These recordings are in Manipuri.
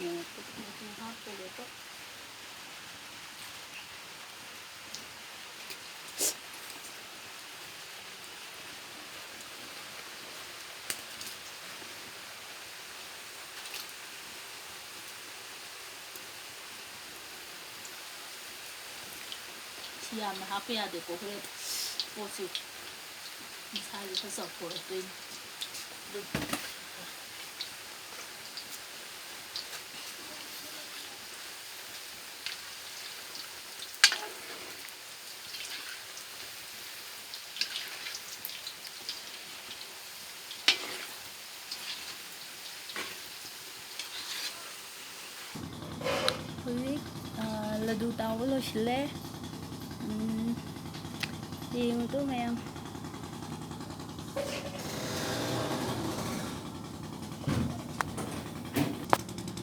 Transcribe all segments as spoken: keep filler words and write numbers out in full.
ꯌꯦꯡꯉꯛꯄꯗ ꯃꯆꯨ ꯍꯥꯞꯇꯣꯏꯔꯦꯀꯣ꯫ ꯁꯤ ꯌꯥꯝꯅ ꯍꯥꯞꯄ ꯌꯥꯗꯦꯀꯣ, ꯍꯣꯔꯦꯟ ꯄꯣꯠꯁꯤ ꯃꯁꯥꯁꯦ ꯈꯔ ꯆꯥꯎꯊꯣꯔꯛꯇꯣꯏꯅꯤ꯫ ꯑꯗꯨ ꯍꯧꯖꯤꯛ, ꯑ, ꯂꯗꯨ ꯇꯥꯎꯕ ꯂꯣꯏꯁꯤꯜꯂꯦ꯫ ꯎꯝ, ꯌꯦꯡꯉꯨꯗꯣ ꯃꯌꯥꯝ꯫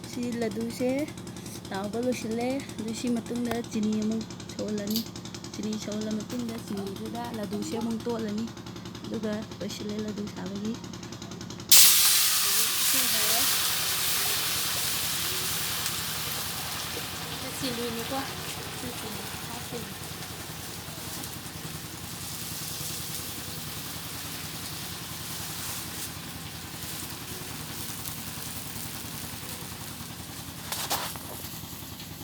ꯁꯤ ꯂꯗꯨꯁꯦ ꯇꯥꯎꯕ ꯂꯣꯏꯁꯤꯜꯂꯦ꯫ ꯑꯗꯨ ꯁꯤ ꯃꯇꯨꯡꯗ ꯆꯤꯅꯤ ꯑꯃꯨꯛ ꯁꯧꯍꯜꯂꯅꯤ꯫ ꯆꯤꯅꯤ ꯁꯧꯍꯜꯂ ꯃꯇꯨꯡꯗ ꯆꯤꯅꯤꯗꯨꯗ ꯂꯗꯨꯁꯦ ꯑꯃꯨꯛ ꯇꯣꯠꯂꯅꯤ꯫ ꯑꯗꯨꯒ ꯂꯣꯏꯁꯤꯜꯂꯦ ꯂꯗꯨ ꯁꯥꯕꯒꯤ꯫ ꯏꯁꯤꯡ ꯍꯩꯔꯦ꯫ ꯁꯤ ꯆꯤꯅꯤꯅꯤꯀꯣ꯫ ꯁꯤ ꯆꯤꯅꯤ ꯍꯥꯞꯇꯣꯏꯅꯤ꯫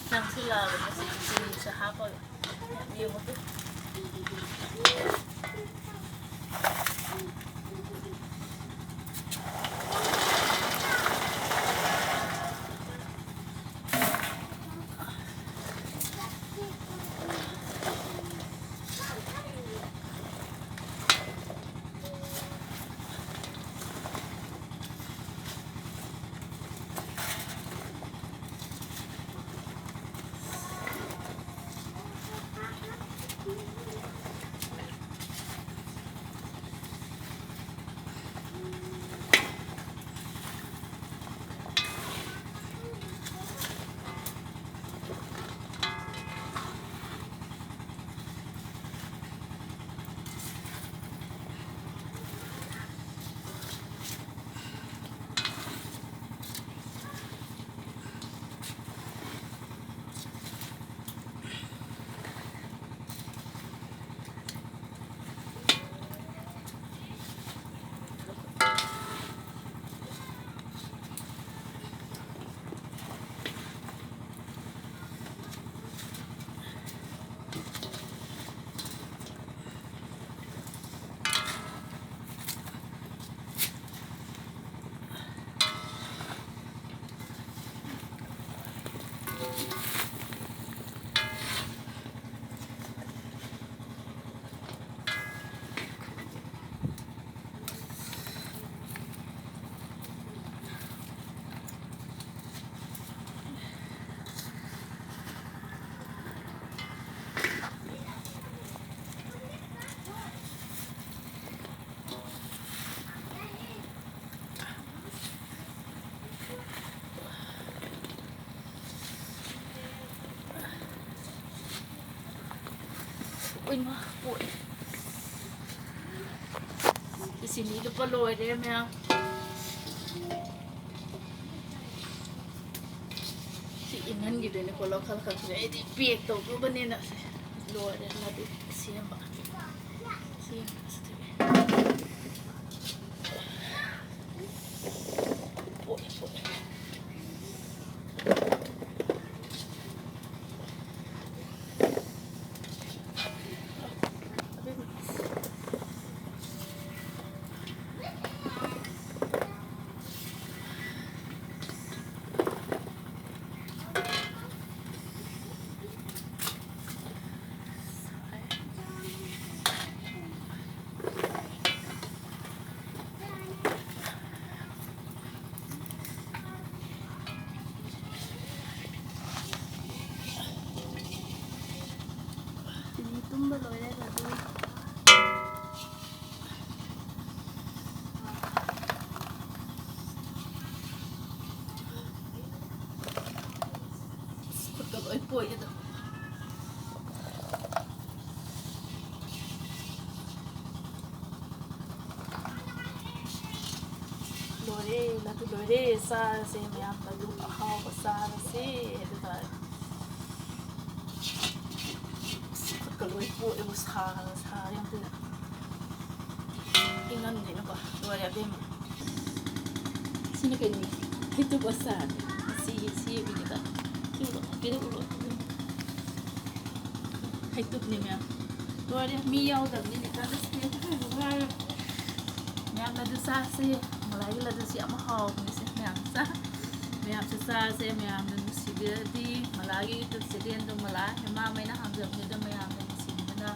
ꯅꯪꯁꯤꯜꯂꯛꯑꯕꯅꯦ ꯁꯤ ꯆꯤꯅꯤꯁꯨ ꯍꯥꯞꯄꯒ꯫ ꯌꯦꯡꯉꯨꯗꯨ꯫ ꯎꯏꯃꯥ, ꯄꯣꯛꯑꯦ꯫ ꯆꯤꯅꯤ ꯂꯨꯄꯥ ꯂꯣꯏꯔꯦ ꯃꯌꯥꯝ꯫ ꯁꯤ ꯏꯪꯍꯟꯈꯤꯗꯣꯏꯅꯦꯀꯣ, ꯂꯧꯈꯠ ꯈꯠꯈꯤꯗꯣꯏꯅꯦ꯫ ꯑꯩꯗꯤ ꯄꯦꯛ ꯇꯧꯗꯧꯕꯅꯤꯅ ꯁꯤ ꯂꯣꯏꯔꯦ꯫ ꯂꯗꯨ ꯁꯦꯝꯕ꯫ ꯁꯦꯝꯕꯁꯤꯗꯤ꯫ ꯄꯣꯛꯑꯦ, ꯄꯣꯛꯑꯦ꯫ ꯆꯤꯅꯤ ꯇꯨꯝꯕ ꯂꯣꯏꯔꯦ ꯑꯗꯨ꯫ ꯈꯨꯠꯀ ꯂꯣꯏ ꯄꯣꯛꯑꯦꯗꯣ꯫ ꯂꯣꯏꯔꯦ, ꯂꯗꯨ ꯂꯣꯏꯔꯦ꯫ ꯆꯥꯔꯁꯦ ꯃꯌꯥꯝ, ꯂꯗꯨ ꯑꯍꯥꯎꯕ ꯆꯥꯔꯁꯦ꯫ ꯑꯗꯨꯒ ꯈꯨꯠꯀ ꯂꯣꯏ ꯄꯣꯛꯑꯦꯕꯨ, ꯁꯥꯒ ꯁꯥꯔꯦ ꯑꯝꯇ꯫ ꯏꯪꯍꯟꯗꯦꯅꯀꯣ꯫ ꯂꯣꯏꯔꯦ ꯑꯕꯦꯝꯃ꯫ ꯁꯤꯅ ꯀꯩꯅꯣ? ꯍꯩꯇꯨꯞ ꯑꯆꯥꯔ꯫ ꯁꯤꯒꯤ, ꯁꯤ ꯎꯕꯤꯗ꯫ ꯁꯤ ꯎꯔꯣ, ꯀꯩꯗꯧ ꯎꯔꯣ? ꯍꯩꯇꯨꯞꯅꯦ ꯃꯌꯥꯝ꯫ ꯂꯣꯏꯔꯦ, ꯃꯤ ꯌꯥꯎꯗꯕꯅꯤꯅ ꯀꯟꯅ ꯁꯦꯝ ꯁꯥꯕ ꯋꯥꯔꯦ꯫ ꯃꯌꯥꯝ ꯂꯗꯨ ꯆꯥꯁꯦ꯫ ꯃꯂꯥꯏꯒꯤ ꯂꯗꯨꯁꯤ ꯌꯥꯝ ꯍꯥꯎꯕꯅꯤꯁꯦ꯫ ꯃꯌꯥꯝ ꯆꯥ-, ꯃꯌꯥꯝꯁꯨ ꯆꯥꯁꯦ꯫ ꯃꯌꯥꯝꯅ ꯅꯨꯡꯁꯤꯕ ꯁꯤꯗꯗꯤ ꯃꯂꯥꯒꯤ YouTube channelꯗꯣ ꯃꯂꯥ ꯍꯦꯃꯥꯃꯩꯅ ꯍꯥꯡꯖꯕꯅꯤꯗ, ꯃꯌꯥꯝꯅ ꯅꯨꯡꯁꯤꯕꯤꯗꯨꯅ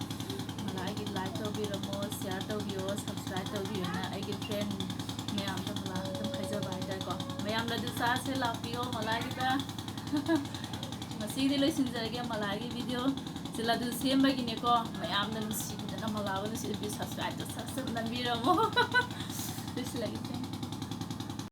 ꯃꯂꯥꯒꯤ like ꯇꯧꯕꯤꯔꯝꯃꯣ, share ꯇꯧꯕꯤꯌꯣ, subscribe ꯇꯧꯕꯤꯌꯣꯅ ꯑꯩꯒꯤ friend ꯃꯌꯥꯝꯗ ꯃꯂꯥ ꯑꯗꯨꯝ ꯍꯥꯏꯖꯕ ꯍꯥꯏꯇꯥꯔꯦꯀꯣ꯫ ꯃꯌꯥꯝ ꯂꯗꯨ ꯆꯥꯁꯦ ꯂꯥꯛꯄꯤꯌꯣ ꯃꯂꯥꯒꯤꯗ꯫ ꯉꯁꯤꯗꯤ ꯂꯣꯏꯁꯤꯟꯖꯔꯒꯦ ꯃꯂꯥꯒꯤ video꯫ ꯁꯤ ꯂꯗꯨ ꯁꯦꯝꯕꯒꯤꯅꯦꯀꯣ꯫ ꯃꯌꯥꯝꯅ ꯅꯨꯡꯁꯤꯕꯤꯗꯅ ꯃꯂꯥꯕꯨ ꯅꯨꯡꯁꯤꯕꯤ subscribeꯇ ꯁꯠ ꯁꯠ ꯅꯝꯕꯤꯔꯝꯃꯣ꯫ ꯂꯣꯏꯁꯤꯜꯂꯒꯦ꯫